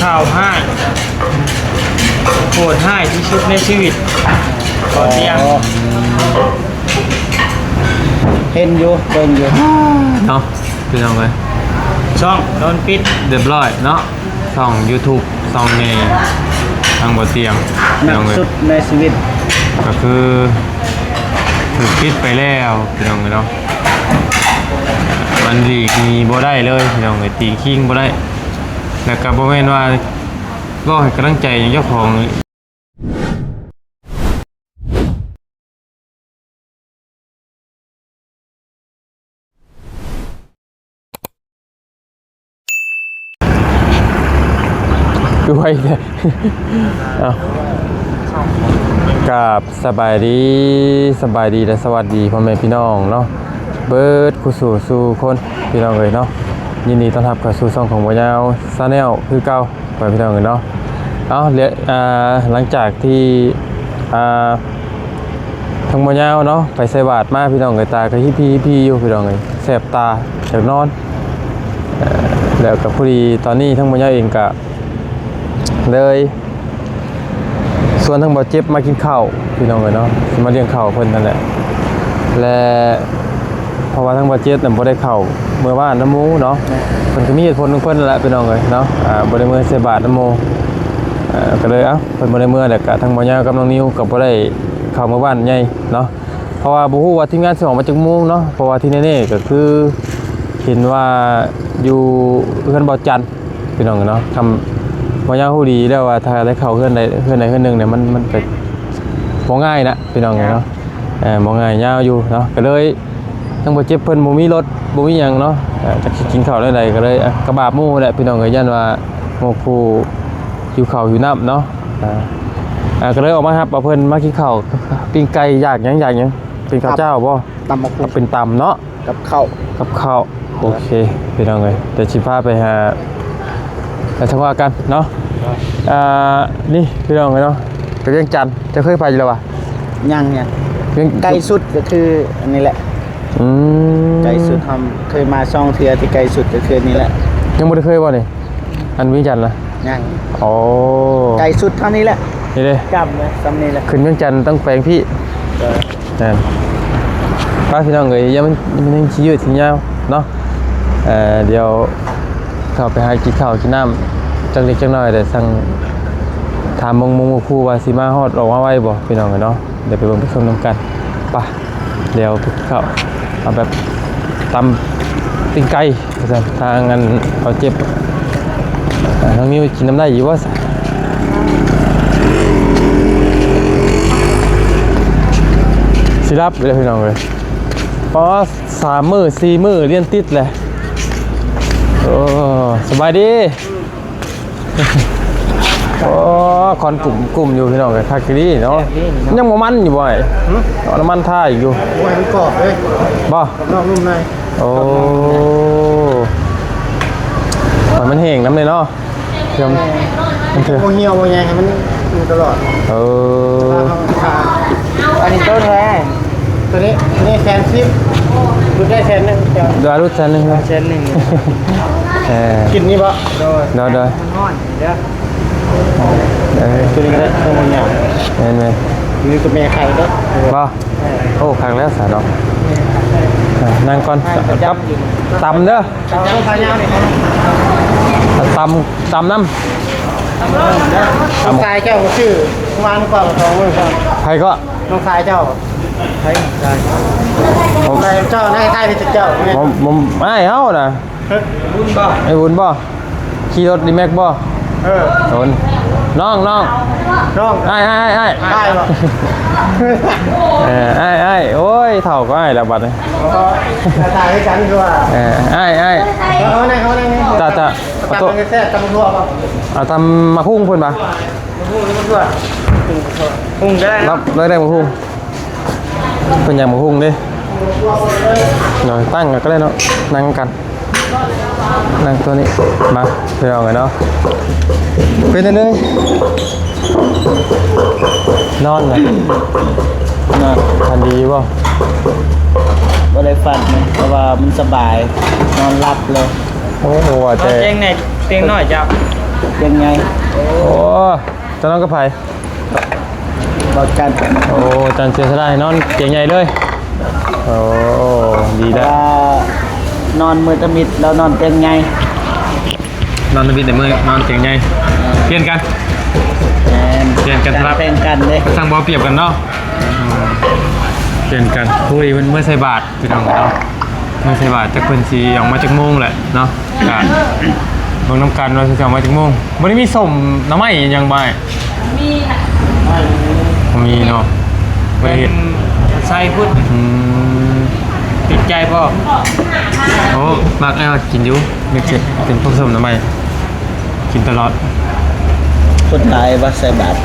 ຂ່າວຮ້າຍ ໂຫດຮ້າຍທີ່ສຸດໃນຊີວິດ ບໍ່ຕຽງ. ອໍ ເຫັນຢູ່ ເບິ່ງຢູ່ເນາະ ພີ່ນ້ອງເອີຍ. ຊ່ອງໂດນປິດຮຽບຮ້ອຍເນາະ ຊ່ອງຢູທູບ ຊ່ອງໃຫຍ່ທາງບໍ່ຕຽງ ໜັກສຸດໃນຊີວິດ ກໍຄືຖືກປິດໄປແລ້ວ ພີ່ນ້ອງເອີຍເນາະ. ມັນຫຼີກໜີບໍ່ໄດ້ເລີຍ ພີ່ນ້ອງເອີຍ ຕີງຄີງບໍ່ໄດ້. ແລ້ວກໍບໍ່ແມ່ນວ່າເວົ້າໃຫ້ກຳລັງໃຈຫຍັງເຈົ້າຂອງ. ຄືໄວແທ້. ເອົ້າ ກາບສະບາຍດີ ສະບາຍດີ ແລະ ສະຫວັດດີພໍ່ແມ່ພີ່ນ້ອງເນາະ ເບິດຄູ່ສູ່ສູ່ຄົນ ພີ່ນ້ອງເອີຍເນາະ. ຍິນດີຕ້ອນຮັບເຂົ້າສູ່ຊ່ອງຂອງບໍ່ຍາວ Channel ຄືເກົ່າ ພໍ່ແມ່ພີ່ນ້ອງເອີຍເນາະ. ເອົ້າ ເຫຼືອ ອ່າ ຫຼັງຈາກທີ່ ອ່າ ທາງບໍ່ຍາວເນາະ ໄປໃສ່ບາດມາ ພີ່ນ້ອງເອີຍ ຕາກໍຮີພີໆຢູ່ ພີ່ນ້ອງເອີຍ ແສບຕາ ຢາກນອນ. ເອີ ແລ້ວກໍພໍດີຕອນນີ້ທາງບໍ່ຍາວເອງກໍເລີຍ ຊວນທາງບ່າວເຈັບມາກິນເຂົ້າ ພີ່ນ້ອງເອີຍເນາະ ຊິມາລ້ຽງເຂົ້າເພິ່ນນັ້ນແຫຼະ. ແລະ ເພາະວ່າທາງບ່າວເຈັບນັ້ນບໍ່ໄດ້ເຂົ້າເມືອບ້ານນຳໝູ່ເນາະ ເພິ່ນກໍມີເຫດຜົນຂອງເພິ່ນນັ້ນແຫຼະ ພີ່ນ້ອງເອີຍເນາະ ອ່າ ບໍ່ໄດ້ເມືອໃສ່ບາດນຳໝູ່ ເອີ ກໍເລີຍ ເອົ້າ ເພິ່ນບໍ່ໄດ້ເມືອ ແລ້ວກໍທາງບ່າວຍາວກັບນ້ອງນິວກໍບໍ່ໄດ້ເຂົ້າເມືອບ້ານໃຫຍ່ເນາະ. ເພາະວ່າບໍ່ຮູ້ວ່າທີມງານຊິອອກມາຈັກໂມງເນາະ ເພາະວ່າທີ່ແນ່ໆກໍຄືເຫັນວ່າຢູ່ເຮືອນບ່າວຈັນ ພີ່ນ້ອງເນາະ. ຄຳ ບໍ່ຍາວຮູ້ດີແລ້ວວ່າຖ້າໄດ້ເຂົ້າເຮືອນໃດເຮືອນໃດເຮືອນໜຶ່ງນີ້ ມັນ ມັນກໍບໍ່ງ່າຍນະ ພີ່ນ້ອງເນາະ ເອີ ບໍ່ງ່າຍ ຍາວຢູ່ເນາະ. ກໍເລີຍທາງບ່າວເຈັບເພິ່ນບໍ່ມີລົດ ບໍ່ມີຫຍັງເນາະ ເອີ ຈັກຊິກິນເຂົ້າແນວໃດ ກໍເລີຍ ອ່ະ ກະບາບໝູ່ແຫຼະ ພີ່ນ້ອງເອີຍ ຢ້ານວ່າໝູ່ຄູ່ຫິວເຂົ້າຫິວນ້ຳເນາະ. ອ່າ ອ່າ ກໍເລີຍອອກມາຮັບເອົາເພິ່ນມາກິນເຂົ້າ ປີ້ງໄກ່ ຢາກຫຍັງ ຢາກຫຍັງ ເປັນເຂົ້າເຈົ້າບໍ່? ຕຳບັກຫຸ່ງ ເອົາເປັນຕຳເນາະ ກັບເຂົ້າ ກັບເຂົ້າ. ໂອເຄ ພີ່ນ້ອງເອີຍ ດຽວຊິພາໄປຫາ ໄປທາງວ່າກັນເນາະ. ອ່າ ນີ້ພີ່ນ້ອງເອີຍເນາະ ໄປວຽງຈັນ ເຈົ້າເຄີຍໄປຢູ່ແລ້ວຫວາ? ຍັງ ຍັງ ວຽງ ໃກ້ສຸດກໍຄືອັນນີ້ແຫຼະ. ອືມ ໃກ້ສຸດ ເຮົາເຄີຍມາສອງເທື່ອ ທີ່ໃກ້ສຸດກໍຄືອັນນີ້ແຫຼະ. ຍັງບໍ່ໄດ້ເຄີຍບໍ່ນີ້? ອັນວຽງຈັນນະ? ຍັງ. ໂອ້ ໃກ້ສຸດເທົ່ານີ້ແຫຼະ ນີ້ເດ້ ກ້ຳເລີຍ ສ່ຳນີ້ແຫຼະ. ຂຶ້ນວຽງຈັນຕ້ອງແຂວງພີ້ ໂດຍ ນັ້ນ ໄປພີ່ນ້ອງເອີຍ ຢ່າມັນ ມັນຍັງຊິຍືດຊິຍາວເນາະ. ເອີ ດຽວເຂົ້າໄປຫາກິນເຂົ້າກິນນ້ຳຈັກເລັກຈັກນ້ອຍ ແລ້ວຈັ່ງຖາມໝູ່ໝູ່ຄູ່ວ່າຊິມາຮອດອອກມາໄວບໍ່ ພີ່ນ້ອງເອີຍເນາະ. ດຽວໄປເບິ່ງໄປຊົມນຳກັນ ໄປ. ດຽວເຂົ້າ ເອົາແບບຕຳປີ້ງໄກ່ວ່າຊັ້ນ ທາງອັນເຂົາເຈັບ ອ່າ ທາງນີ້ກິນນຳໄດ້ຢູ່ບໍ່ຊະ? ຊິຫຼັບເລີຍພີ່ນ້ອງເອີຍ ພໍສາມມື້ສີ່ມື້ລຽນຕິດແຫຼະ. ໂອ້ ສະບາຍດີ. ໂອ້ ຄວັນກຸ້ມໆຢູ່ພີ່ນ້ອງເອີຍ ຄັກອີ່ຫຼີເນາະ. ຍັງບໍ່ມັນຢູ່ບໍ່ອ້າຍ? ຫຶ? ເອົານ້ຳມັນທາອີກຢູ່. ໂອ້ຍ ມັນກອບເດ້. ບໍ່? ກອບນອກນຸ່ມໃນ. ໂອ້ ໃຫ້ມັນແຫ້ງນຳເດ້ເນາະ. ເພື່ອມັນ ມັນເທື່ອ ບໍ່ຫ່ຽວບໍ່ຫຍັງ ໃຫ້ມັນຢູ່ຕະຫຼອດ. ເອີ ອັນນີ້ຕົ້ນເທົ່າໃດ? ຕົວນີ້ ຕົວນີ້ແສນສິບ ຫຼຸດໄດ້ແສນໜຶ່ງ. ເຈົ້າ ເອີ ຫຼຸດແສນໜຶ່ງ ແສນໜຶ່ງ. ເອີ ກິນນີ້ບໍ່? ໂດຍ ໂດຍ ໂດຍ. ມັນຮ້ອນເດີ ເອີ ຕົວນີ້ກໍໄດ້ ຕົວນີ້ຍາວ ແມ່ນໆ ຢູ່ກັບແມ່ໄຂ່ເດີ. ບໍ່? ເອີ ໂອ້ ຄັກແລ້ວຊະເນາະ. ເອີ ນັ່ງກ່ອນ ກັບຕຳເດີ. ຕຳ ຕຳນຳ ຕຳ ນ້ອງຊາຍເຈົ້າກໍຊື້ວານກ່ອນສອງມື້ກ່ອນ. ໃຜກໍ? ນ້ອງຊາຍເຈົ້າ. ໃຜ? ນ້ອງຊາຍ ນ້ອງຊາຍເຈົ້າ ນາຍຊາຍເຈົ້າ. ບໍ່ ບໍ່ ອ້າຍເຮົານະ. ບຸນບໍ່? ໄອ້ບຸນບໍ່? ຂີ່ລົດດີແມັກບໍ່? ເອີ ໂດນ ນ້ອງ ນ້ອງ ນ້ອງ ອ້າຍ ອ້າຍ ອ້າຍ ອ້າຍບໍ່? ເອີ ອ້າຍ ອ້າຍ ໂອ້ຍ ເຖົ້າກໍອ້າຍແລ້ວບັດນີ້. ອໍ ຕາຍຄືກັນຄືວ່າ. ເອີ ອ້າຍ ອ້າຍ ເອົາ ເອົາ ເອົາ ຕາ ຕາ ຕຳແຊບ ຕຳທົ່ວບໍ່? ເອົາຕຳໝາກຫຸ່ງເພິ່ນວ່າ ໝາກຫຸ່ງ ໝາກຫຸ່ງ ຫຸ່ງກໍໄດ້ ຮັບໄດ້ ໄດ້ໝາກຫຸ່ງ. ເພິ່ນຢາກໝາກຫຸ່ງເດ້. ເນາະ ຕັ້ງກໍໄດ້ເນາະ ນັ່ງກັນ ນັ່ງຕົວນີ້ ມາ ພີ່ນ້ອງເອີຍເນາະ. ເປັນຈັ່ງໃດ? ນອນນະ? ນອນ. ຝັນດີຢູ່ບໍ່? ບໍ່ໄດ້ຝັນ ແຕ່ວ່າມັນສະບາຍ ນອນຫຼັບເລີຍ. ໂອ້ ວ່າແຕ່ ນອນຕຽງໃຫຍ່ ຕຽງນ້ອຍເຈົ້າ. ຕຽງໃຫຍ່. ໂອ້ ຕອນນັ້ນກັບໃຜ? ເວົ້າຈັນ. ໂອ້ ຈັນເສຍສະຫຼະໃຫ້ນອນຕຽງໃຫຍ່ເລີຍ. ໂອ້ ດີແລ້ວ. ວ່ານອນມື້ທຳອິດ ລາວນອນຕຽງໃຫຍ່. ນອນທຳອິດໃນມື້ ນອນຕຽງໃຫຍ່. ເອີ ປ່ຽນກັນ. ແມ່ນ. ປ່ຽນກັນສະຫຼັບ. ແຕ່ງກັນເດ້. ຊ່າງບໍ່ປຽບກັນເນາະ. ອືມ ປ່ຽນກັນ. ໂອ້ຍ ເພິ່ນເມືອໃສ່ບາດ ພີ່ນ້ອງເນາະ. ເມືອໃສ່ບາດ ຈັກເພິ່ນຊິອອກມາຈັກໂມງແຫຼະເນາະ. ກະເບິ່ງນຳກັນວ່າຊິອອກມາຈັກໂມງ. ບໍ່ໄດ້ມີສົ້ມໜໍ່ໄມ້ຫຍັງບໍ່ອ້າຍ? ມີນະ. ບໍ່ມີເນາະ. ບໍ່ໄດ້ເຮັດ. ໃສ່ພຸ້ນ. ອືມ ຕິດໃຈບໍ່? ໂອ້ ມັກ ອ້າຍມັກກິນຢູ່. ເປັນ ເປັນພວກສົ້ມໜໍ່ໄມ້ ກິນຕະຫຼອດ. ຄົນຫຼາຍບໍ່ໃສ່ບາດ?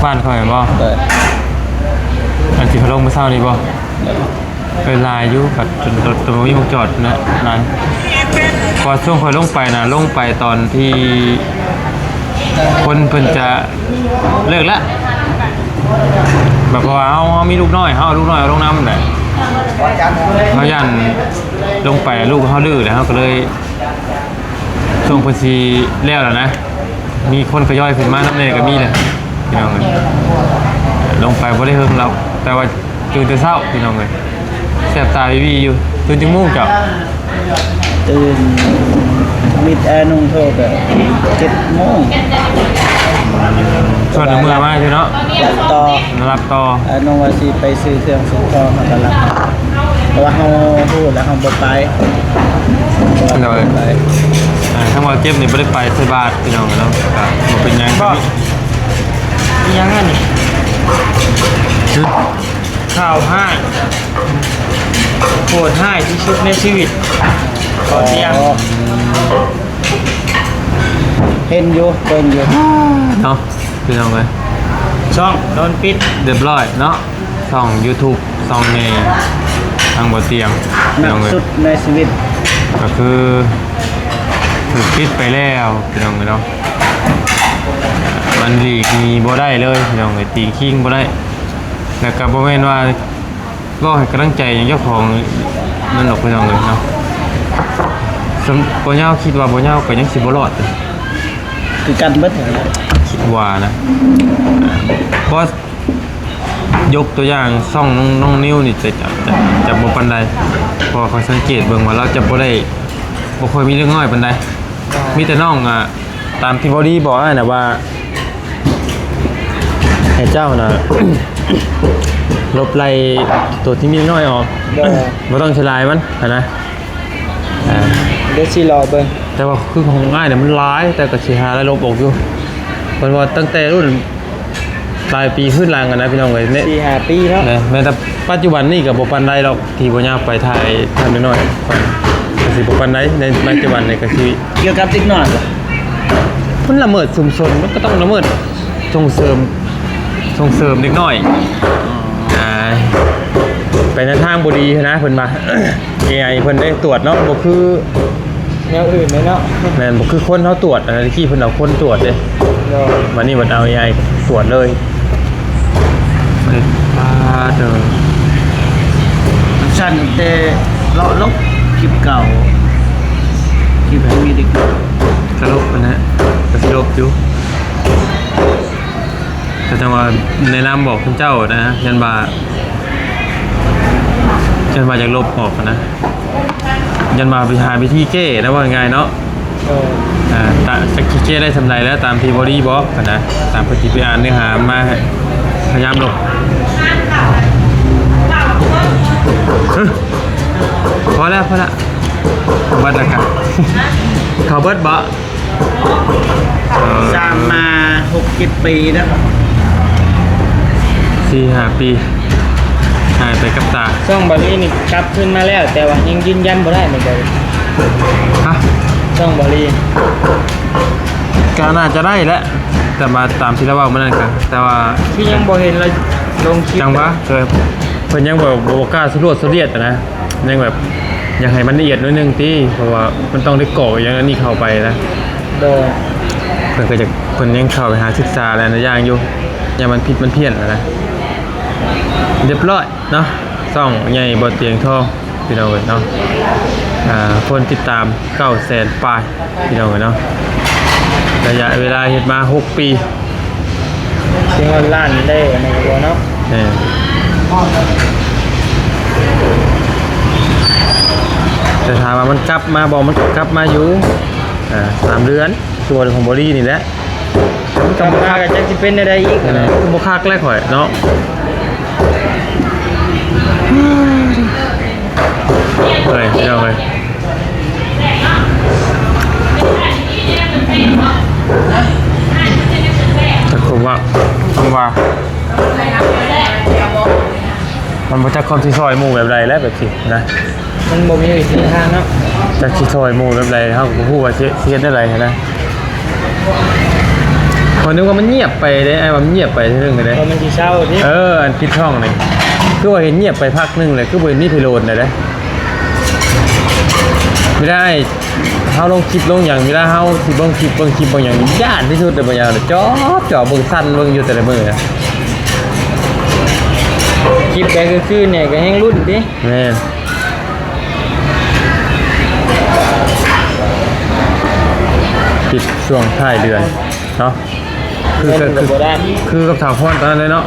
ບ້ານຂ້ອຍແມ່ນບໍ່? ເອີ ອັນທີ່ເຂົາລົງມື້ເຊົ້ານີ້ບໍ່? ເອີ. ເອີ ຫຼາຍຢູ່ ບັດຈົນລົດບໍ່ມີໝ່ອງຈອດນະ ຫຼາຍ. ເພາະວ່າຊ່ວງຂ້ອຍລົງໄປນະ ລົງໄປຕອນທີ່ຄົນເພິ່ນຈະເລີກລະ. ແບບເພາະວ່າເຮົາ ເຮົາມີລູກນ້ອຍ ເຮົາເອົາລູກນ້ອຍເອົາລົງນຳແຫຼະ. ເຮົາຢ້ານລົງໄປລູກເຮົາດື້ແຫຼະ ເຮົາກໍເລີຍ ຊ່ວງເພິ່ນຊິແລ້ວແລ້ວນະ ມີຄົນທະຍອຍຂຶ້ນມານຳແດ່ກໍມີແຫຼະ ພີ່ນ້ອງເອີຍ. ລົງໄປບໍ່ໄດ້ເຮິງດອກ ແຕ່ວ່າຕື່ນແຕ່ເຊົ້າ ພີ່ນ້ອງເອີຍ. ແສບຕາວີວີຢູ່. ຕື່ນຈັກໂມງເຈົ້າ? ຕື່ນ ມິດແອນຸ່ງໂທກະເຈັດໂມງ. ຊວນເມືອມາຢູ່ເນາະ. ຫຼັບຕໍ່. ຫຼັບຕໍ່. ອາ ນ້ອງວ່າຊິໄປຊື້ເຄື່ອງຊື້ຂອງ ເຮົາກໍຫຼັບ ເພາະວ່າເຮົາຮູ້ແລ້ວເຮົາບໍ່ໄປ. ໂດຍ. ບໍ່ໄປ. ອ່າ ທາງວ່າເກັບນີ້ບໍ່ໄດ້ໄປໃສ່ບາດ ພີ່ນ້ອງເນາະ ກໍບໍ່ເປັນຫຍັງ. ບໍ່ ອີຫຍັງຫັ້ນນີ້? ຫຶ? ຂ່າວຮ້າຍ ໂຫດຮ້າຍທີ່ສຸດໃນຊີວິດ ຂໍຕຽງ. ອໍ ເຫັນຢູ່ ເບິ່ງຢູ່ເນາະ ພີ່ນ້ອງເອີຍ. ຊ່ອງໂດນປິດຮຽບຮ້ອຍເນາະ. ຊ່ອງຢູທູບ ຊ່ອງແມ່ທາງບໍ່ຕຽງ ໜັກສຸດໃນຊີວິດ ກໍຄືຖືກປິດໄປແລ້ວ ພີ່ນ້ອງເອີຍເນາະ. ມັນຫຼີກໜີບໍ່ໄດ້ເລີຍ ພີ່ນ້ອງເອີຍ ຕີງຄີງບໍ່ໄດ້. ແລ້ວກໍບໍ່ແມ່ນວ່າເວົ້າໃຫ້ກຳລັງໃຈຫຍັງເຈົ້າຂອງນັ້ນດອກ ພີ່ນ້ອງເອີຍເນາະ. ສ່ຳ ບໍ່ຍາວ ຄິດວ່າບໍ່ຍາວກໍຍັງຊິບໍ່ລອດ ຄືກັນເບິດ ຄິດວ່ານະ. ເພາະ ຍົກຕົວຢ່າງຊ່ອງນ້ອງ ນ້ອງນິວນີ້ຈະ ຈະ ຈະ ຈະບໍ່ປານໃດ ເພາະວ່າຂ້ອຍສັງເກດເບິ່ງວ່າລາວຈະບໍ່ໄດ້ ບໍ່ຄ່ອຍມີເລື່ອງນ້ອຍປານໃດ. ມີແຕ່ນ້ອງ ອ່າ ຕາມທີ່ເວົ້າດີບອກອ້າຍນະວ່າ ໃຫ້ເຈົ້ານະ ລົບໄລ່ຕົວທີ່ມີເລື່ອງນ້ອຍອອກ. ໂດຍ. ບໍ່ຕ້ອງໃຊ້ຫຼາຍມັນຫັ້ນນະ. ອ່າ ດຽວຊິລໍເບິ່ງ. ແຕ່ວ່າຄືຂອງອ້າຍນີ້ມັນຫຼາຍ ແຕ່ກໍຊິຫາໄລ່ລົບອອກຢູ່. ເພິ່ນວ່າຕັ້ງແຕ່ລຸ້ນຫຼາຍປີຄືນຫຼັງຫັ້ນນະ ພີ່ນ້ອງເອີຍ ສີ່ຫ້າປີເນາະ. ແມ່ນ ແມ່ນ ແຕ່ປັດຈຸບັນນີ້ກໍບໍ່ປານໃດດອກ ທີ່ບໍ່ຍາວໄປຖ່າຍທ່ານນ້ອຍໆ ກໍຊິບໍ່ປານໃດໃນປັດຈຸບັນນີ້ ກໍຊິ ກ່ຽວກັບເດັກນ້ອຍບໍ່? ມັນລະເມີດຊຸມຊົນ ມັນກໍຕ້ອງລະເມີດ ສົ່ງເສີມ ສົ່ງເສີມເດັກນ້ອຍ ອ່າ ໄປໃນທາງບໍ່ດີຫັ້ນນະ ເພິ່ນວ່າ ເອໄອ ເພິ່ນໄດ້ຕວດເນາະ ບໍ່ຄືແນວອື່ນເລີຍເນາະ. ແມ່ນ ບໍ່ຄືຄົນເຮົາຕວດ ອັນນັ້ນຕະກີ້ເພິ່ນເອົາຄົນຕວດເດ້. ໂດຍ. ບັດນີ້ບັດເອົາເອໄອຕວດເລີຍ. ປາດເດີ ມັນສັ່ນແຕ່ເລາະລົບຄລິບເກົ່າ ຄລິບທີ່ມີເດັກ ກະລົບຫັ້ນນະ ກະຊິລົບຢູ່. ແຕ່ ແຕ່ວ່າແນະນຳບອກເພິ່ນເຈົ້ານະ ຢ້ານວ່າ ຢ້ານວ່າຢາກລົບອອກຫັ້ນນະ ຢ້ານວ່າໄປຫາວິທີແກ້ນະ ເວົ້າງ່າຍໆເນາະ. ເອີ ອ່າ ຕາ ຈັກຊິແກ້ໄດ້ສ່ຳໃດແລ້ວ ຕາມທີ່ບໍລີບອກຫັ້ນນະ ຕາມເພິ່ນທີ່ໄປອ່ານເນື້ອຫາມາ ພະຍາຍາມລົບ. ເອີ ພໍແລ້ວ ພໍແລ້ວ ເບິດແລ້ວກະ ເຂົາເບິດບໍ? ເອີ ສ້າງມາຫົກເຈັດປີແລ້ວ ສີ່ຫ້າປີ ຫາຍໄປກັບຕາ. ຊ່ອງບໍລີນີ້ກັບຄືນມາແລ້ວ ແຕ່ວ່າຍັງຢືນຢັນບໍ່ໄດ້ແມ່ນບໍ່? ຮະ? ຊ່ອງບໍລີ ກໍໜ້າຈະໄດ້ແຫຼະ ແຕ່ວ່າຕາມທີ່ລາວເວົ້າມື້ນັ້ນກະ ແຕ່ວ່າຄືຍັງບໍ່ເຫັນລາວລົງຄລິບ ຈັ່ງຫວະ ເອີ ເພິ່ນຍັງແບບບໍ່ກ້າສະຫຼວດສະຫຼຽດນະ. ຍັງແບບຢາກໃຫ້ມັນລະອຽດໜ້ອຍໜຶ່ງຕິ ເພາະວ່າມັນຕ້ອງໄດ້ກອກຫຍັງອັນນີ້ເຂົ້າໄປນະ. ໂດຍ. ເພິ່ນກໍຢາກ ເພິ່ນຍັງເຂົ້າໄປຫາສຶກສາຫຼາຍໆຢ່າງຢູ່ ຢ້ານມັນຜິດມັນພຽນນະ. ຮຽບຮ້ອຍເນາະ ຊ່ອງໃຫຍ່ບໍ່ຕຽງທອງ ພີ່ນ້ອງເອີຍເນາະ. ອ່າ ຄົນຕິດຕາມເກົ້າແສນປາຍ ພີ່ນ້ອງເອີຍເນາະ. ໄລຍະເວລາເຮັດມາຫົກປີ ຊິຮອດລ້ານໄດ້ອັນນີ້ກໍບໍ່ເນາະ. ແມ່ນ ແຕ່ຖາມວ່າມັນກັບມາບໍ່? ມັນກໍກັບມາຢູ່ ອ່າ ສາມເດືອນ ຄືວ່າຂອງບໍລີນີ້ແຫຼະ. ກັບມາກໍຈັກຊິເປັນແນວໃດອີກ ເອີ ນະ ຄືບໍ່ຄັກແລ້ວຂ້ອຍເນາະ. ເອີຍ ພີ່ນ້ອງເອີຍ ຈັກຄວາມວ່າ ຄວາມວ່າ ມັນບໍ່ຈັກຄວາມຊິຊ່ອຍໝູ່ແບບໃດແລ້ວ ແບບນີ້ນະ. ມັນບໍ່ມີວິທີທາງເນາະ ຈັກຊິຊ່ອຍໝູ່ແບບໃດ ເຮົາກໍບໍ່ຮູ້ວ່າຊິ ຊິເຮັດແນວໃດຫັ້ນນະ. ຂ້ອຍນຶກວ່າມັນງຽບໄປເດ້ ອ້າຍວ່າມັນງຽບໄປເທື່ອໜຶ່ງເດ້ ວ່າມັນຊິເຊົາຕິ. ເອີ ອັນປິດຊ່ອງນີ້ ຄືວ່າເຫັນງຽບໄປພັກໜຶ່ງເລີຍ ຄືບໍ່ເຫັນມີໃຜໂຫຼດເລີຍເດ້. ເວລາເຮົາລົງຄລິບລົງຫຍັງ ເວລາເຮົາຊິເບິ່ງຄລິບ ເບິ່ງຄລິບເບິ່ງຫຍັງ ຢ້ານທີ່ສຸດເລີຍ ບໍ່ຫຍັງ ຈອບ ຈອບເບິ່ງ ສັ່ນເບິ່ງຢູ່ແຕ່ລະມື້ນະ. ຄລິບໄປຄືໆນີ້ກໍແຮ່ງລຸ້ນຕິ. ແມ່ນ ປິດຊ່ວງທ້າຍເດືອນເນາະ ຄື ຄື ຄືກັບສາວພອນຕອນນັ້ນເລີຍເນາະ.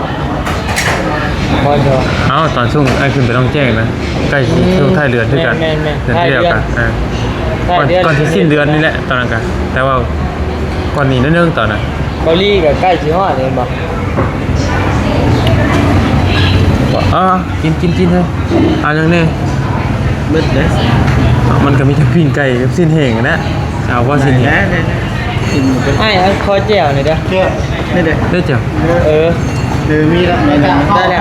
ເອົ້າ ຕອນຊ່ວງອ້າຍຂຶ້ນໄປລ້ອງແຈ້ງນະ ໃກ້ຊິ ອືມ ຊ່ວງທ້າຍເດືອນຄືກັນ. ແມ່ນໆໆ ເດືອນທີ່ແລ້ວກະ ທ້າຍເດືອນ ອ່າ ທ້າຍເດືອນ ກ່ອນ ກ່ອນຊິສິ້ນເດືອນນີ້ແຫຼະຕອນນັ້ນກະ ແຕ່ວ່າກ່ອນນີ້ໜ້ອຍໜຶ່ງຕອນນັ້ນ. ເກົາຫຼີກໍໃກ້ຊິຮອດແລ້ວແມ່ນບໍ່? ອໍ ກິນ ກິນ ກິນເຮີ້ຍ. ເອົາຫຍັງແດ່? ເບິດເດ້. ມັນກໍມີແຕ່ປີ້ງໄກ່ກັບຊີ້ນແຫ້ງຫັ້ນແຫຼະ. ເອົາບໍ່ຊີ້ນແຫ້ງ? ໄດ້ ໄດ້ ໄດ້ ກິນໝູເບິດ. ອ້າຍ ເອົາຂໍແຈ່ວໜ່ອຍເດີ. ແຈ່ວ ນີ້ເດ້ ໄດ້ແຈ່ວ. ເອີ ເອີ ມີລະ ມີລະ ໄດ້ແລ້ວ.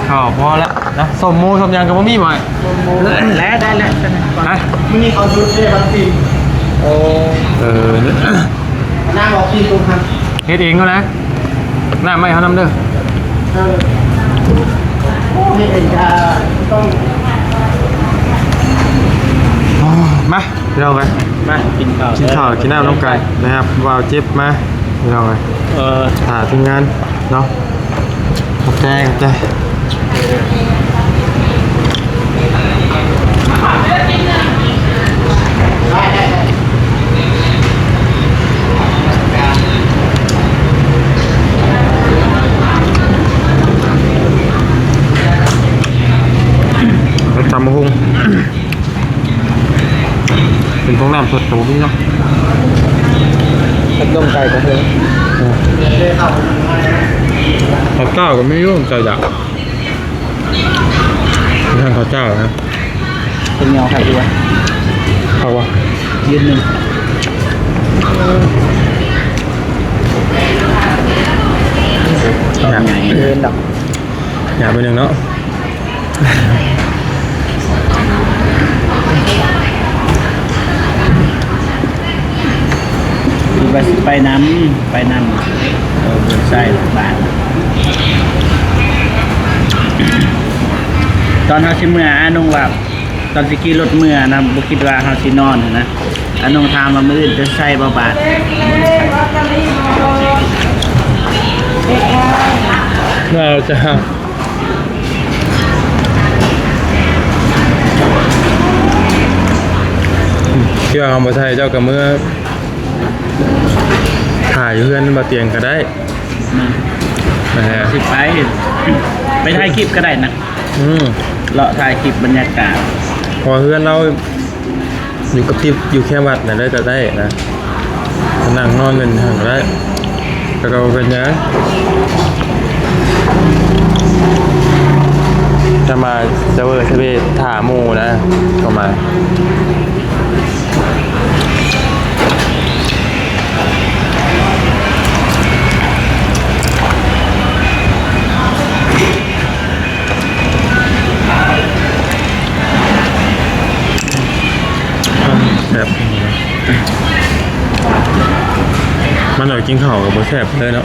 ເຂົ້າພໍແລ້ວນະ. ສົ້ມໝູສົ້ມຫຍັງກໍບໍ່ມີບໍ່? ໄດ້ແລ້ວ ໄດ້ແລ້ວ. ຮະ? ມື້ນີ້ເຂົາຢຸດເດ້ ວັນທີນ. ໂອ້ ເອີ ນາງອອກທີ່ຕຸກຫັ້ນ ເຮັດເອງເນາະ. ນ້ຳມາໃຫ້ເຮົານຳເດີ. ເອີ ເຮັດເອງກໍຕ້ອງ ມາ ພີ່ນ້ອງເອີຍ ມາກິນເຂົ້າ ກິນເຂົ້າ ເດີ ກິນນ້ຳນຳກັນນະຄັບ. ບ່າວເຈັບມາ ພີ່ນ້ອງເອີຍ. ເອີ ຖ້າທີມງານເນາະ. ຂອບໃຈ ຂອບໃຈ. ຕຳບັກຫຸ່ງ ເປັນພວກນ້ຳສົດກໍບໍ່ມີເນາະ. ພັດລົມໄກ່ກໍເພິ່ນ ເອີ ເຂົ້າເຈົ້າກໍມີຢູ່ ເຈົ້າຢາກ ທາງເຂົ້າເຈົ້ານະ. ເປັນແນວຄັກຢູ່ວະ? ຄັກວະ? ຢືນໜຶ່ງ ຫຍາບ ເດີນດອກ ຫຍາບໄປໜຶ່ງເນາະ. ຄິດວ່າຊິໄປນຳ ໄປນຳ ເອີ ບໍ່ໃສ່ບາດ. ຕອນເຮົາຊິເມືອ ອານົງວ່າ ຕອນຊິຂີ່ລົດເມືອນະ ບໍ່ຄິດວ່າເຮົາຊິນອນຫັ້ນນະ. ອານົງຖາມວ່າ ມື້ອື່ນຈະໃສ່ບໍ່ບາດ? ແລ້ວຈະ ທີ່ວ່າເຮົາບໍ່ໃສ່ ເຈົ້າກໍເມືອຖ້າຢູ່ເຮືອນບໍ່ຕຽງກໍໄດ້. ແມ່ນ ແມ່ນ ຊິໄປ ໄປຖ່າຍຄລິບກໍໄດ້ນະ. ອືມ ເລາະຖ່າຍຄລິບບັນຍາກາດ ເພາະວ່າເຮືອນລາວ ຢູ່ກັບຕິດ ຢູ່ແຄມວັດນັ້ນເລີຍກໍໄດ້ນະ ນັ່ງນອນເປັນຫັ້ນກໍໄດ້ ແລ້ວກໍບໍ່ເປັນຫຍັງ. ຖ້າມາສະເວີສະເວຖ້າໝູ່ນະ ເຂົ້າມາ. ແຊບ ມາໜ້ອຍກິນເຂົ້າກໍບໍ່ແຊບເລີຍເນາະ.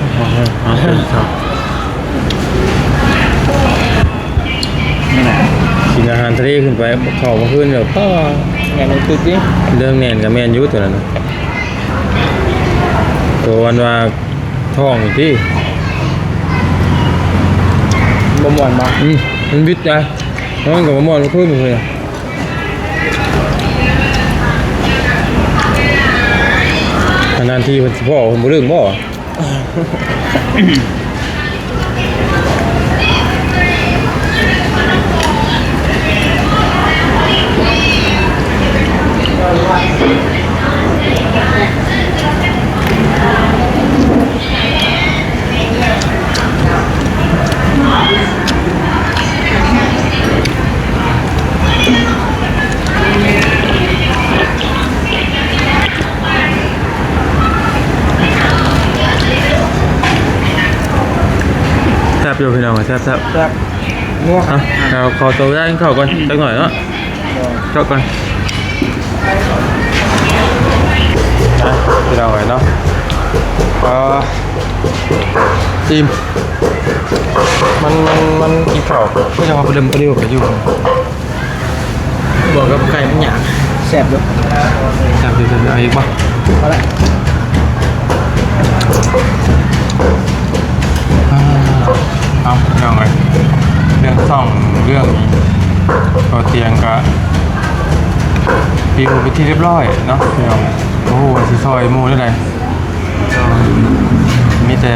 ກິນອາຫານທະເລຂຶ້ນໄປ ເຂົ້າມື້ຄືນແບບ ປ້າ ແໜ້ນຕຶກຕິ ເລື່ອງແໜ້ນກໍແມ່ນຢູ່ຕົວນັ້ນນະ ຕົວອັນວ່າ ທ້ອງນີ້ຕິ ບໍ່ມ່ວນບໍ່? ອືມ ມັນບິດໄດ໋ ແລ້ວມັນກໍບໍ່ມ່ວນຄືນເລີຍ. ອັນນັ້ນ ທີ່ເພິ່ນຊິພໍ້ເພິ່ນບໍ່ລຶ້ງບໍ່? ແຊບຢູ່ພີ່ນ້ອງ ແຊບໆ ແຊບ ເອົາ ຂໍຕົວໄປກິນເຂົ້າກ່ອນຈັກໜ້ອຍເນາະ ເຂົ້າກ່ອນ ອ່ະ ພີ່ນ້ອງເອີຍເນາະ ເອີ ອີ່ມ ມັນ ມັນ ມັນກິນເຂົ້າຄືຈັ່ງວ່າປະເດີມປະດິວໄປຢູ່ ບວກກັບໄຂ່ມັນຫຍາບ ແຊບຢູ່ ແຊບຢູ່ ແຊບຢູ່ ເອົາອີກບໍ່? ພໍລະ ອ່າ ເອົາ ພີ່ນ້ອງເອີຍ ເລື່ອງຊ່ອງ ເລື່ອງບໍ່ຕຽງກະປິວເປັນທີ່ຮຽບຮ້ອຍເນາະ ພີ່ນ້ອງ ບໍ່ຮູ້ວ່າຊິຊ່ອຍໝູ່ແນວໃດ ມີແຕ່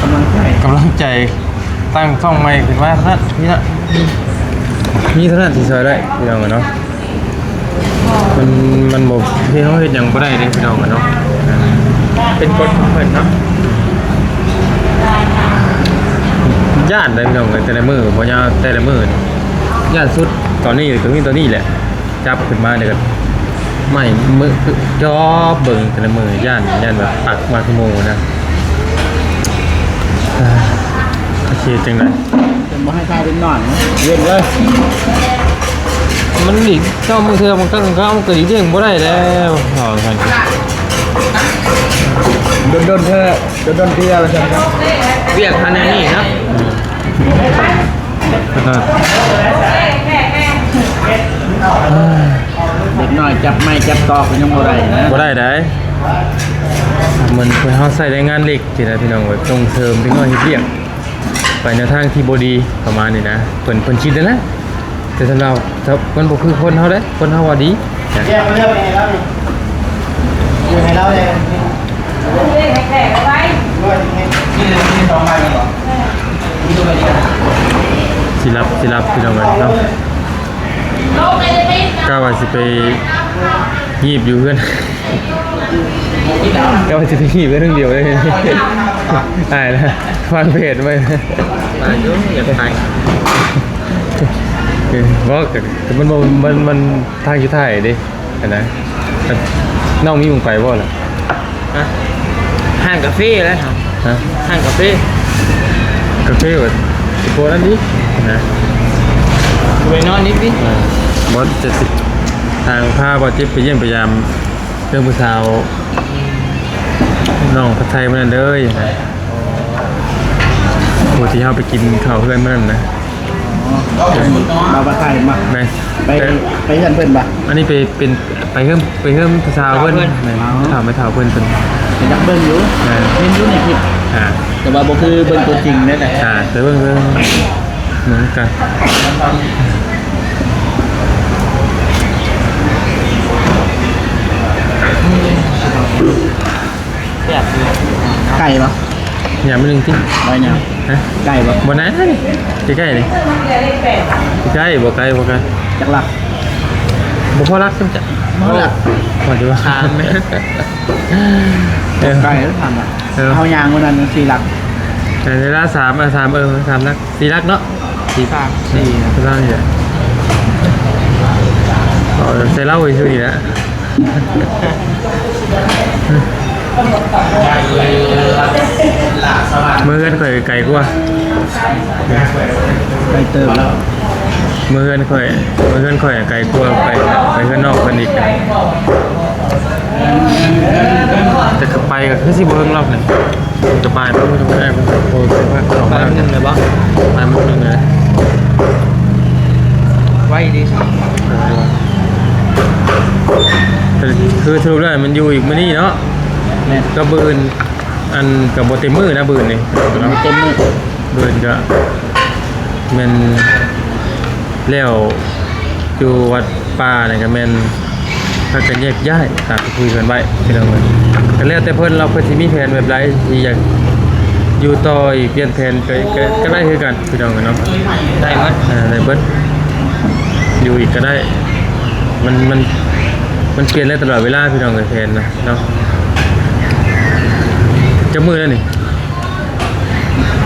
ກຳລັງໃຈ ກຳລັງໃຈ ຕັ້ງຊ່ອງໃໝ່ຂຶ້ນມາເທົ່ານັ້ນ ມີເທົ່ານັ້ນທີ່ຊ່ອຍໄດ້ ພີ່ນ້ອງເອີຍເນາະ ມັນ ມັນບໍ່ເຮັດ ເຮົາເຮັດຫຍັງບໍ່ໄດ້ເດ້ ພີ່ນ້ອງເອີຍເນາະ ເປັນກົດຂອງເພິ່ນເນາະ ຢ້ານເດ້ ພີ່ນ້ອງເອີຍ ແຕ່ລະມື້ ບໍ່ຍາວ ແຕ່ລະມື້ ຢ້ານສຸດ ຕອນນີ້ກະມີຕອນນີ້ແຫຼະ ຈັບຂຶ້ນມາແລ້ວກະໄໝ້ມື ຈອບເບິ່ງແຕ່ລະມື້ ຢ້ານ ຢ້ານແບບປັກມາຄືໝູ່ນະ ເອີ ຊິເຮັດຈັ່ງໃດ ເພິ່ນບໍ່ໃຫ້ຖ່າຍເດັກນ້ອຍນະ ເວັ້ນເລີຍ ມັນຫຼີກ ເຈົ້າ ບາງເທື່ອບາງຄັ້ງເຮົາກະຫຼີກລ້ຽງບໍ່ໄດ້ແລ້ວ ເວົ້າຊັ້ນ ດົນໆເທື່ອ ດົນໆເທື່ອວ່າຊັ້ນ ວຽກເຮົາແນວນີ້ເນາະ ເອີ ເດັກນ້ອຍຈັບໄມ້ຈັບຕອກຍັງບໍ່ໄດ້ນະ ບໍ່ໄດ້ໃດ໋ ມັນ ເພິ່ນ ເຮົາໃຊ້ແຮງງານເດັກຊີ້ນະ ພີ່ນ້ອງເອີຍ ສົ່ງເສີມເດັກນ້ອຍເຮັດວຽກ ໄປໃນທາງທີ່ບໍ່ດີ ປະມານນີ້ນະ ເພິ່ນ ເພິ່ນຄິດຫັ້ນແຫຼະ ແຕ່ສຳລັບ ມັນບໍ່ຄືຄົນເຮົາເດ້ ຄົນເຮົາວ່າດີ ແຍກເລື່ອງໃຫ້ລາວນີ້ ຢູ່ໃຫ້ລາວແດ່ ຊິລັບ ຊິລັບ ພີ່ນ້ອງເອີຍເນາະ ກະວ່າຊິໄປ ຮີບຢູ່ເຮືອນ ກະວ່າຊິໄປຮີບເຮືອນດຽວເລີຍ ອາຍລະ ວາງແຜນໄວ້ ອາຍຢູ່ ຢາກໄປ ເອີ ບໍ່ ກະ ມັນບໍ່ ມັນ ມັນທາງຢູ່ທ້າຍເດ້ ຫັ້ນນະ ນ້ອງມີໝ່ອງໄປບໍ່ລະ? ຮະ? ຮ້ານກາເຟແຫຼະ ຮະ? ຮ້ານກາເຟ ກາເຟວ່າ ຊິບໍ່ນັ້ນອີກນະ ໄປນອນອີກຕິ ເອີ ບໍ່ ຈະຊິ ທາງພາບ່າວຈິບໄປຢ້ຽມໄປຢາມເລື່ອງຜູ້ສາວ ນ້ອງພັດໄທມື້ນັ້ນເດີ ຜູ້ທີ່ເຮົາໄປກິນເຂົ້າເຮືອນມື້ນັ້ນນະ ອໍ ບ່າວພັດໄທມາ ແມ່ນ ໄປ ໄປເຮືອນເພິ່ນບໍ່? ອັນນີ້ໄປ ເປັນ ໄປເຮືອນ ໄປເຮືອນຜູ້ສາວເພິ່ນ ສາວເພິ່ນ ແມ່ນ ອໍ ຖາມໄປຖາມເພິ່ນ ເພິ່ນ ເພິ່ນຢາກເບິ່ງຢູ່ ແມ່ນ ເຫັນຢູ່ໃນຄລິບ ອ່າ ແຕ່ວ່າບໍ່ຄືເບິ່ງຕົວຈິງເດ້ ອ່າ ໄປເບິ່ງ ເບິ່ງ ເບິ່ງນຳກັນ ແຊບຢູ່ ໄກ່ບໍ່? ຍາມໜຶ່ງຕິ ໄດ້ຍາມ ຮະ? ໄກ່ບໍ່? ບໍ່ນາ ໃກ້ໆນີ້ ໃກ້ໆ ບໍ່ໄກ ບໍ່ໄກ ຈັກຫຼັກ? ບໍ່ພໍຫຼັກຊ້ຳ ບໍ່ພໍຫຼັກ ພໍຢູ່ ຖາມແມ່ນ ເອີ ໄກ່ຖາມວ່າ ເອີ ເຮົາຍ່າງມື້ນັ້ນສີ່ຫຼັກ ເອີ ເວລາສາມ ເອີ ສາມ ເອີ ສາມຫຼັກ ສີ່ຫຼັກເນາະ ສີ່ ສາມ ສີ່ ປະມານນີ້ແຫຼະ ເອົາໃສ່ເຫຼົ້າໄວ້ຊື່ນີ້ແຫຼະ ເມືອເຮືອນຂ້ອຍໄກກວ່າ ໄກເຕີບແລ້ວ ເມືອເຮືອນຂ້ອຍ ເມືອເຮືອນຂ້ອຍໄກກວ່າ ໄປ ໄປເຮືອນນ້ອງເພິ່ນອີກ ແຕ່ກະໄປກະຄືຊິບໍ່ເຖິງລັອກນີ້ ກະບ່າຍໂມງ ບໍ່ໄດ້ ບໍ່ໄດ້ ບໍ່ໄດ້ ບ່າຍໂມງໜຶ່ງເລີຍບໍ່? ບ່າຍໂມງໜຶ່ງເລີຍ ໄວດີຊັ້ນ ເອີ ຄືສະຫຼຸບແລ້ວມັນຢູ່ອີກມື້ນີ້ເນາະ ແມ່ນ ກະມື້ອື່ນ ອັນ ກະບໍ່ເຕັມມື້ນະ ມື້ອື່ນນີ້ ບໍ່ເຕັມມື້ ມື້ອື່ນກະແມ່ນແລ້ວ ຢູ່ວັດປ່ານີ້ກະແມ່ນ ພາກັນແຍກຍ້າຍ ຕາມທີ່ຄຸຍກັນໄວ້ ພີ່ນ້ອງເອີຍ. ກໍແລ້ວແຕ່ເພິ່ນເນາະ ເພິ່ນຊິມີແຜນແບບໃດ ທີ່ຢາກຢູ່ຕໍ່ອີກ ປ່ຽນແຜນໄປ ກໍ ກໍໄດ້ຄືກັນ ພີ່ນ້ອງເອີຍເນາະ. ໄດ້ໝົດ ເອີ ໄດ້ເບິດ ຢູ່ອີກກໍໄດ້. ມັນ ມັນ ມັນປ່ຽນໄດ້ຕະຫຼອດເວລາ ພີ່ນ້ອງເອີຍ ແຜນນະເນາະ. ຈັກມື້ແລ້ວນີ້?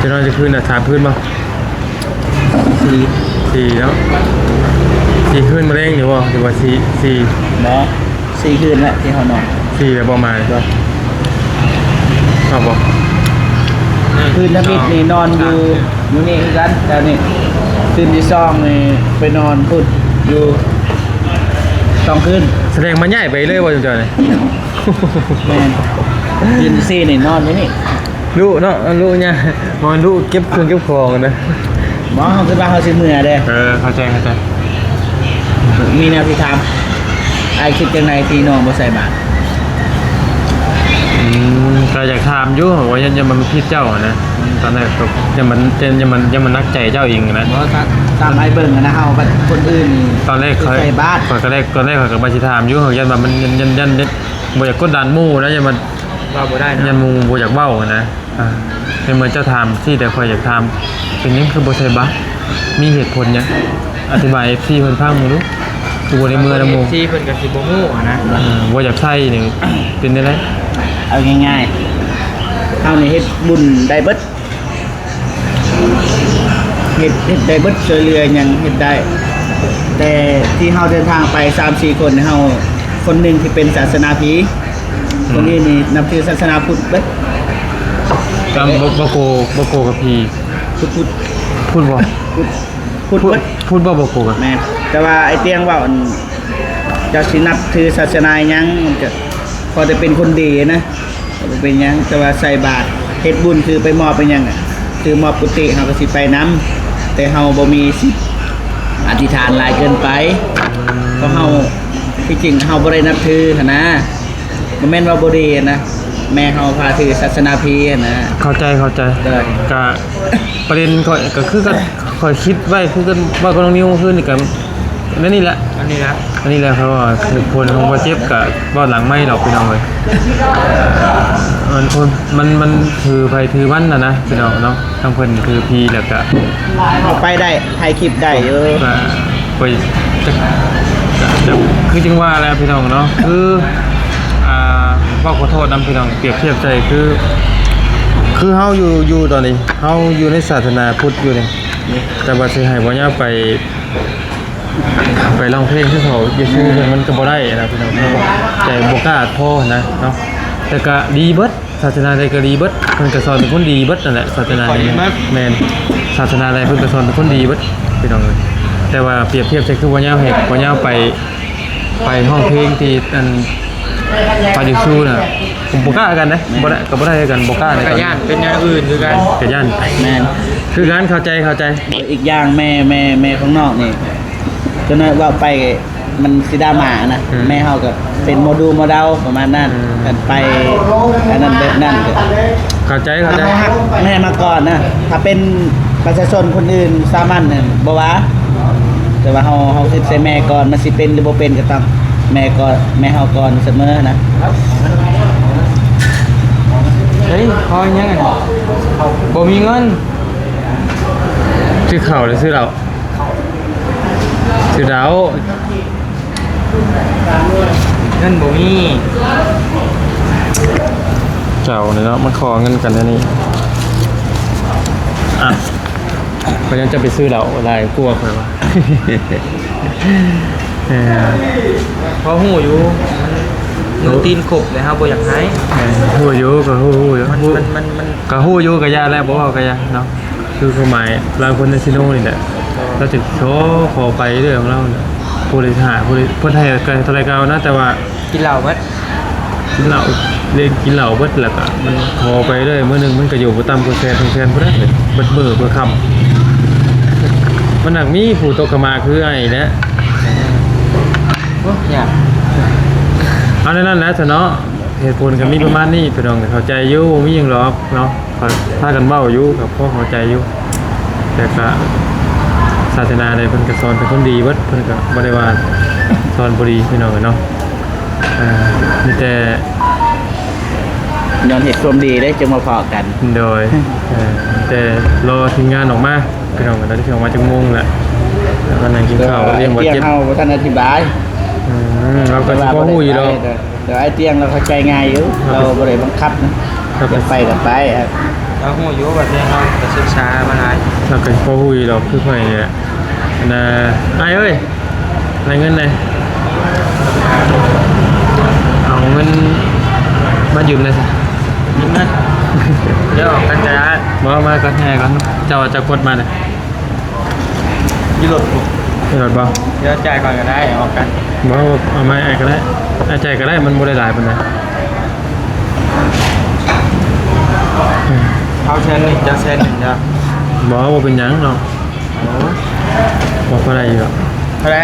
ຈະນອນຈັກຄືນນະ? ສາມຄືນບໍ່? ສີ່ ສີ່ເນາະ. ສີ່ຄືນມື້ແລງນີ້ບໍ່ ຫຼືວ່າສີ່ ສີ່? ເນາະ ສີ່ຄືນແຫຼະທີ່ເຮົານອນ. ສີ່ແລ້ວບໍ່ມາ ເນາະ ເອົາບໍ່? ຄືນທຳອິດນີ້ນອນຢູ່ ຢູ່ນີ້ຄືກັນ ແຖວນີ້. ຄືນທີສອງນີ້ໄປນອນພຸ້ນ ຢູ່ສອງຄືນ. ສະແດງມາຍ້າຍໄປເລີຍບໍ່ ເຈົ້ານີ້? ແມ່ນ ຄືນທີສີ່ນີ້ນອນຢູ່ນີ້. ລຸເນາະ ລຸຍາ ບໍ່ລຸເກັບເຄື່ອງເກັບຂອງນະ. ບໍ່ ເຮົາຄິດວ່າເຮົາຊິເມືອເດ້. ເອີ ເຂົ້າໃຈ ເຂົ້າໃຈ. ມີແນວຊິຖາມ ອ້າຍຄິດຈັ່ງໃດທີ່ນ້ອງບໍ່ໃສ່ບາດ? ອືມ ກໍຢາກຖາມຢູ່ ວ່າຢ້ານ ຢ້ານມັນຜິດເຈົ້ານະ. ຕອນແລກກໍຢ້ານມັນ ຢ້ານ ຢ້ານມັນ ຢ້ານມັນໜັກໃຈເຈົ້າເອງນະ. ບໍ່ ຕາມ ຕາມອ້າຍເບິ່ງນະ ເຮົາກັບຄົນອື່ນນີ້ ຕອນແລກຂ້ອຍ ໃສ່ບາດ ຂ້ອຍກໍແລກ ຕອນແລກຂ້ອຍກໍວ່າຊິຖາມຢູ່ ຢ້ານວ່າມັນ ຢ້ານ ຢ້ານ ຢ້ານ ບໍ່ຢາກກົດດັນໝູ່ນະ ຢ້ານມັນ ເວົ້າບໍ່ໄດ້ເນາະ ຢ້ານໝູ່ບໍ່ຢາກເວົ້າຫັ້ນນະ. ອ່າ ໃນເມື່ອເຈົ້າຖາມຊີ້ ແຕ່ຂ້ອຍຢາກຖາມ ເປັນຫຍັງຄືບໍ່ໃສ່ບາດ? ມີເຫດຜົນຫຍັງ? ອະທິບາຍເອັຟຊີເພິ່ນຟັງເບິ່ງດູ ຄືບໍ່ໄດ້ເມືອນຳໝູ່. ເອັຟຊີເພິ່ນກໍຊິບໍ່ຮູ້ຫັ້ນນະ. ເອີ ບໍ່ຢາກໃສ່ນີ້ເປັນແນວໃດ? ເອົາງ່າຍໆ ເຮົານີ້ເຮັດບຸນໄດ້ເບິດ ເຮັດ ເຮັດໄດ້ເບິດ ຊ່ວຍເຫຼືອຫຍັງເຮັດໄດ້. ແຕ່ທີ່ເຮົາເດີນທາງໄປສາມສີ່ຄົນ ເຮົາ ຄົນໜຶ່ງທີ່ເປັນສາສະໜາຜີ ອືມ ຄົນອື່ນນີ້ນັບຖືສາສະໜາພຸດເບິດ. ຕາມ ບໍ່ ບໍ່ໂກ ບໍ່ໂກກັບຜີ ພຸດ ພຸດ ພຸດບໍ່? ພຸດ ພຸດເບິດ ພຸດບໍ່ ບໍ່ໂກກັນ? ແມ່ນ ແຕ່ວ່າໄອ້ຕຽງເວົ້າ ອັນ ເຈົ້າຊິນັບຖືສາສະໜາຫຍັງ ມັນກໍພໍແຕ່ເປັນຄົນດີນະ. ບໍ່ເປັນຫຍັງ ແຕ່ວ່າໃສ່ບາດເຮັດບຸນ ຄືໄປມອບໄປຫຍັງ ຄືມອບກຸຕິ ເຮົາກໍຊິໄປນຳ ແຕ່ເຮົາບໍ່ມີສິດອະທິຖານຫຼາຍເກີນໄປ ເພາະເຮົາ ທີ່ຈິງເຮົາບໍ່ໄດ້ນັບຖືຫັ້ນນະ ບໍ່ແມ່ນວ່າບໍ່ດີນະ ແມ່ເຮົາພາຖືສາສະໜາຜີຫັ້ນນະ. ເຂົ້າໃຈ ເຂົ້າໃຈ. ໂດຍ ກະປະເດັນຂ້ອຍກໍຄືກັນ ຂ້ອຍຄິດໄວ້ຄືກັນ ເວົ້າກັບນ້ອງນິວເມື່ອຄືນນີ້ກໍ ແນວນີ້ແຫຼະ ອັນນີ້ແຫຼະ ອັນນີ້ແຫຼະ ເພາະວ່າເຫດຜົນຂອງບາດເຈັບກະເວົ້າຫຼັງໄມດອກ ພີ່ນ້ອງເອີຍ. ມັນ ມັນ ມັນຖືໃຜຖືມັນນະນະ ພີ່ນ້ອງເນາະ. ທັງເພິ່ນຖືຜີ ແລ້ວກະ ເຮົາໄປໄດ້ ຖ່າຍຄລິບໄດ້ຢູ່ ກະ ຂ້ອຍຈັກ ຈະ ຈະ ຄືຈັ່ງວ່າແຫຼະ ພີ່ນ້ອງເນາະ ຄື ອ່າ ເວົ້າຂໍໂທດນຳ ພີ່ນ້ອງ ປຽບທຽບໃສ່ຄື ຄືເຮົາຢູ່ ຢູ່ຕອນນີ້ ເຮົາຢູ່ໃນສາສະໜາພຸດຢູ່ນີ້ ແຕ່ວ່າຊິໃຫ້ບໍ່ຍາວໄປ ໄປຮ້ອງເພງຄືເຂົາຢູ່ ອືມ ເຊິ່ງມັນກໍບໍ່ໄດ້ນະ ພີ່ນ້ອງ ໃຈບໍ່ກ້າພໍນະເນາະ. ແຕ່ກໍດີເບິດ ສາສະໜາໃດກໍດີເບິດ ເພິ່ນກໍສອນເປັນຄົນດີເບິດນັ້ນແຫຼະ ສາສະໜາໃດ. ແມ່ນ ສາສະໜາໃດເພິ່ນກໍສອນເປັນຄົນດີເບິດ ພີ່ນ້ອງເອີຍ. ແຕ່ວ່າປຽບທຽບໃສ່ຄືບໍ່ຍາວ ໃຫ້ບໍ່ຍາວໄປ ໄປຮ້ອງເພງທີ່ອັນ ພະເຢຊູນະ ບໍ່ກ້າຄືກັນເດ້ ບໍ່ໄດ້ ກໍບໍ່ໄດ້ຄືກັນ ບໍ່ກ້າໃນຕອນນັ້ນ ກໍຢ້ານເປັນຢ່າງອື່ນຄືກັນ ກໍຢ້ານ. ແມ່ນ ຄືກັນ ເຂົ້າໃຈ ເຂົ້າໃຈ. ອີກຢ່າງແມ່ ແມ່ ແມ່ຂອງນ້ອງນີ້ ຈະໜ້ອຍເວົ້າໄປມັນຊິດຣາມານະ. ອືມ ແມ່ເຮົາກໍເປັນໂມດູໂມດາວປະມານນັ້ນ. ອືມ ຄັນໄປອັນນັ້ນແບບນັ້ນກໍ ເຂົ້າໃຈ ເຂົ້າໃຈ. ແມ່ມາກ່ອນນະ ຖ້າເປັນປະຊາຊົນຄົນອື່ນສາມັນນີ້ບໍ່ວ່າ ແຕ່ວ່າເຮົາ ເຮົາຄິດໃສ່ແມ່ກ່ອນ ມັນຊິເປັນຫຼືບໍ່ເປັນກໍຕ້ອງແມ່ກ່ອນ ແມ່ເຮົາກ່ອນສະເໝີນະ. ເຮີ້ຍ ຂໍຫຍັງ ບໍ່ມີເງິນ ຊື້ເຂົ້າຫຼືຊື້ເຫຼົ້າ? ຊື້ເຫຼົ້າ. ເງິນບໍ່ມີ. ເຈົ້ານີ້ເນາະ ມັນຂໍເງິນກັນແນວນີ້. ອ່ະ ເພິ່ນຍັງຈະໄປຊື້ເຫຼົ້າຫຼາຍກວ່າຂ້ອຍວ່າ. ເອີ ພໍຮູ້ຢູ່ ມັນ ໂອ້ ຕີນຄົບແລ້ວເຮົາບໍ່ຢາກໃຫ້. ເອີ ຮູ້ຢູ່ ກໍຮູ້ ຮູ້ຢູ່ ມັນ ມັນ ມັນ ມັນ ກໍຮູ້ຢູ່ ກໍຢ່າແຫຼະ ບໍ່ເວົ້າກໍຢ່າເນາະ. ຄືຄວາມໝາຍລາວຄົນໃນຊີໂນນີ້ແຫຼະ ລາວຈະຂໍ ຂໍໄປເລື່ອຍຂອງລາວແຫຼະ. ຜູ້ໃດຫາ ຜູ້ໃດ ເພິ່ນໃຫ້ເທົ່າໃດກໍເອົານະ ແຕ່ວ່າກິນເຫຼົ້າເບິດ ກິນເຫຼົ້າ ເລ່ນກິນເຫຼົ້າເບິດ ແລ້ວກໍມັນຂໍໄປເລື້ອຍ ມື້ໜຶ່ງມັນກໍຢູ່ບໍ່ຕ່ຳກວ່າແສນ ສອງແສນພຸ້ນແຫຼະ ເບິດມື້ເບິດຄ່ຳ. ມັນໜັກມີຜູ້ຕົກຂະໝາຄືອ້າຍນີ້ແຫຼະ. ໂອ້ ຍາກ ເອົາແນວນັ້ນແຫຼະຊະເນາະ. ເຫດຜົນກໍມີປະມານນີ້ ພີ່ນ້ອງເຂົ້າໃຈຢູ່ ບໍ່ມີຫຍັງດອກເນາະ. ພາກັນເວົ້າຢູ່ ກໍພໍເຂົ້າໃຈຢູ່ ແຕ່ກະສາສະໜາໃດເພິ່ນກະສອນເປັນຄົນດີເບິດ ເພິ່ນກະບໍ່ໄດ້ວ່າສອນບໍ່ດີ ພີ່ນ້ອງເອີຍເນາະ. ອ່າ ມີແຕ່ຍ້ອນເຮັດຄວາມດີເດ້ຈຶ່ງມາພໍ້ກັນ. ໂດຍ ເອີ ມີແຕ່ລໍທີມງານອອກມາ ພີ່ນ້ອງ. ແລ້ວຊິອອກມາຈັກໂມງແຫຼະ? ແລ້ວກໍນັ່ງກິນເຂົ້າ ເອີ ລ້ຽງບາດເຈັບ. ເຮົາບໍ່ທັນອະທິບາຍ. ອືມ ເຮົາກໍຊິພໍຮູ້ຢູ່ດອກ. ໂດຍ ອ້າຍຕຽງລາວເຂົ້າໃຈງ່າຍຢູ່ ລາວບໍ່ໄດ້ບັງຄັບນະ. ຢາກໄປກໍໄປ. ລາວຮູ້ຢູ່ວ່າເລື່ອງເຮົາກໍສຶກສາມາຫຼາຍ. ລາວກໍພໍຮູ້ຢູ່ດອກ ຄືຂ້ອຍນີ້ແຫຼະ. ອັນນ່າ ອ້າຍເອີຍ ໄດ້ເງິນແດ່. ເອົາເງິນມາຢືມແດ່ຊະ. ຢືມເງິນ? ດຽວອອກກັນກໍໄດ້. ບໍ່ ມາກ່ອນ ແຫ່ກ່ອນ. ເຈົ້າ ເຈົ້າກົດມາເດີ້. ຢູ່ລົດພຸ້ນ. ຢູ່ລົດບໍ່? ດຽວຈ່າຍກ່ອນກໍໄດ້ ອອກກັນ. ບໍ່ ເອົາມາໃຫ້ອ້າຍກໍໄດ້. ອ້າຍຈ່າຍກໍໄດ້ ມັນບໍ່ໄດ້ຫຼາຍປານໃດ. ເອົາແສນໜຶ່ງ ເຈົ້າແສນໜຶ່ງເດີ້. ບໍ່ ບໍ່ເປັນຫຍັງເນາະ. ໂອ້ ບໍ່ພໍໄດ້ຢູ່ດອກ. ເທົ່າໃດ?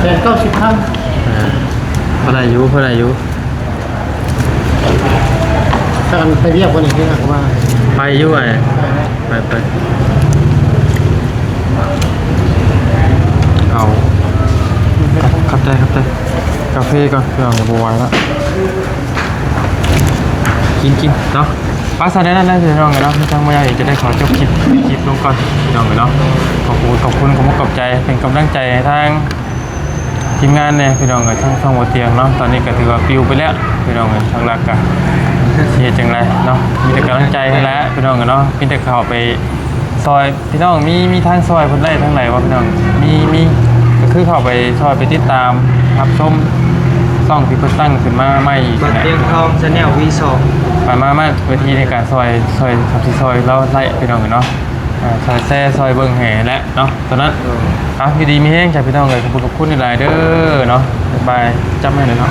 ແສນເກົ້າສິບພັນ. ອ່າ ພໍໄດ້ຢູ່ ພໍໄດ້ຢູ່. ຖ້າກັນໄປວຽກບໍ່ນີ້ ຄືວ່າ ໄປຢູ່ອ້າຍ. ໄປ ໄປ ເອົາ. ຂອບໃຈ ຂອບໃຈ. ກາເຟກ່ອນ ພີ່ນ້ອງ ບໍ່ໄຫວລະ. ກິນ ກິນເນາະ. ປະ ຊັ້ນນັ້ນແຫຼະພີ່ນ້ອງເອີຍເນາະ. ທາງມາຍາເອງຈະໄດ້ຂໍຈົບຄລິບ ຄລິບລົງກ່ອນ ພີ່ນ້ອງເອີຍເນາະ. ຂອບຄຸນ ຂອບຄຸນ ຂອບໃຈ ເປັນກຳລັງໃຈໃຫ້ທາງທີມງານແດ່ ພີ່ນ້ອງເອີຍ. ທາງຊ່ອງບໍ່ຕຽງເນາະ ຕອນນີ້ກໍຖືວ່າປິວໄປແລ້ວ ພີ່ນ້ອງເອີຍ. ທາງຫຼັກກໍຊິເຮັດຈັ່ງໃດເນາະ ມີແຕ່ກຳລັງໃຈຫັ້ນແຫຼະ ພີ່ນ້ອງເອີຍເນາະ. ມີແຕ່ເຂົ້າໄປ ຊ່ອຍພີ່ນ້ອງ ມີ ມີທາງຊ່ອຍເພິ່ນໄດ້ທາງໃດບໍ່ພີ່ນ້ອງ? ມີ ມີ ກໍຄືເຂົ້າໄປຊ່ອຍໄປຕິດຕາມຮັບຊົມຊ່ອງທີ່ເພິ່ນຕັ້ງຂຶ້ນມາໃໝ່ອີກ ບ່າວຕຽງທອງ Channel ວີສອງ ມາ ມາ ມາເວທີໃນການຊ່ອຍ ຊ່ອຍ ຊ່ອຍລາວໄດ້ພີ່ນ້ອງເນາະ. ອ່າ ຊ່ອຍແຊ ຊ່ອຍເບິ່ງໃຫ້ແຫຼະເນາະ ຕອນນັ້ນ. ເອີ ເອົາ ຢູ່ດີມີແຮງຈ້າພີ່ນ້ອງເອີຍ. ຂອບຄຸນ ຂອບຄຸນຫຼາຍໆເດີເນາະ. ບາຍບາຍ. ຈັບໃຫ້ແດ່ເນາະ.